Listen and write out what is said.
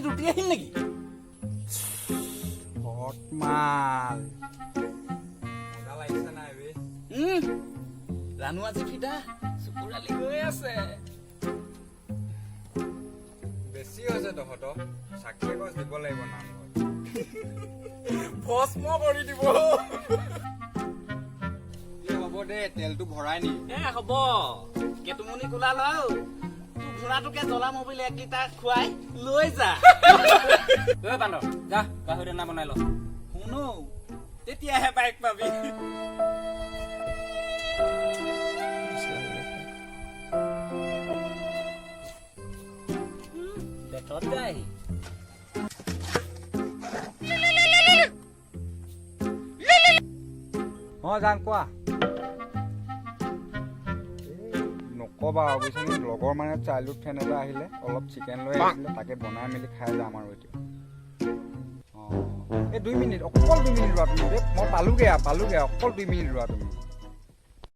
পানীত উটি আহিল নেকি? হট মাল, মজা লাগিছে নাই বে? ৰাণু আজি ফিদা, চকুৰালি গৈ আছে। বেছি হৈছে তহঁতৰ, চাকি এগছ দিব লাগিব নামঘৰত। ভস্ম কৰি দিব। এই হ'ব দে, তেলটো ভৰাই নি। এ হ'ব, কেতুমণি কোলা লও, তোৰ ঘোঁৰাটোকে জ্বলা মবিল 1 লিটাৰ খুৱাই লৈ যা। ঐ বান্দৰ, যা, গাহৰি দানা বনাই ল। শুনো, তেতিয়াহে বাইক পাবি। বেটত যায়। অ জান, কোৱা। এই নকবা আৰু বুজিছানে, লগৰ মানে চাইল্ডহুড ফ্ৰেণ্ড এটা আহিলে, অলপ চিকেন লৈ আহিছিলে, তাকে বনাই মেলি খাই যাম আৰু এতিয়া। অঁ, এই 2 মিনিট, অকল 2 মিনিট ৰোৱা তুমি। মই পালোগৈ আৰু, পালোগৈ, অকল 2 মিনিট ৰোৱা তুমি।